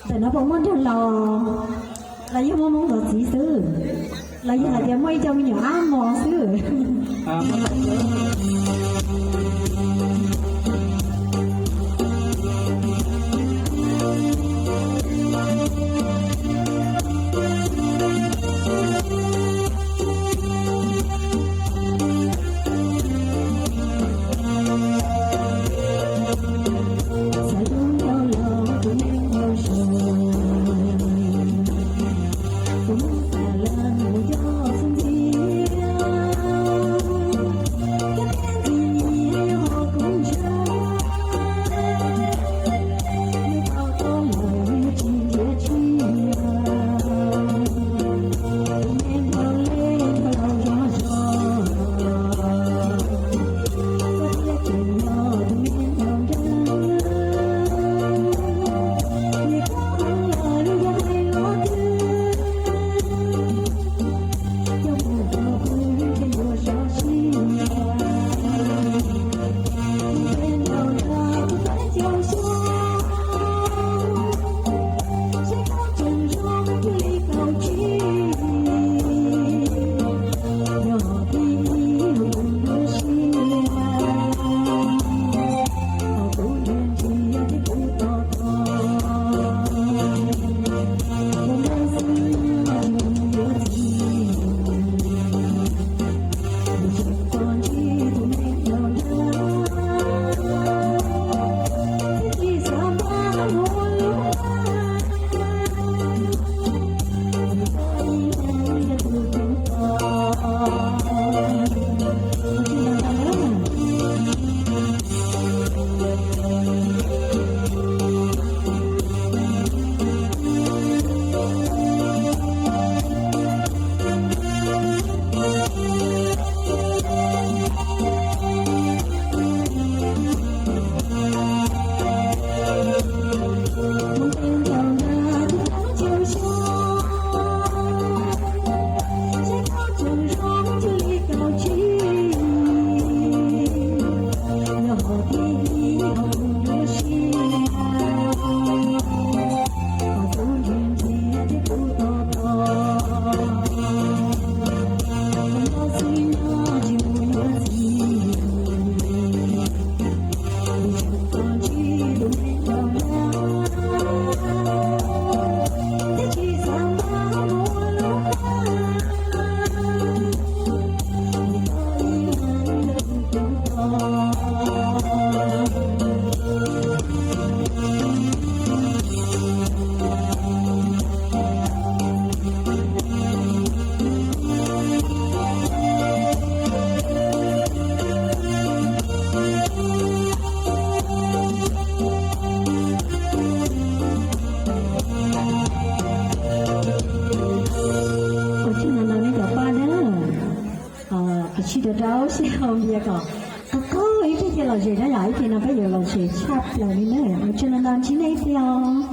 Ntawm no puas muaj nraug laus, los yog muaj Hmoob ntxoov txiv xwb, los yog hais tias muaj ib co me nyuam ab mos xwb? Ua tsaug ntau ntau nej cov paj na. Qhov tshwj rau rau sij hawm npias kom qab qab ib pliag thiaj los zem na yom, ib pliag no peb yuav los zem tshaj plaws li na. Ua tsaug ntau ntau ntsib nej ib pliag os.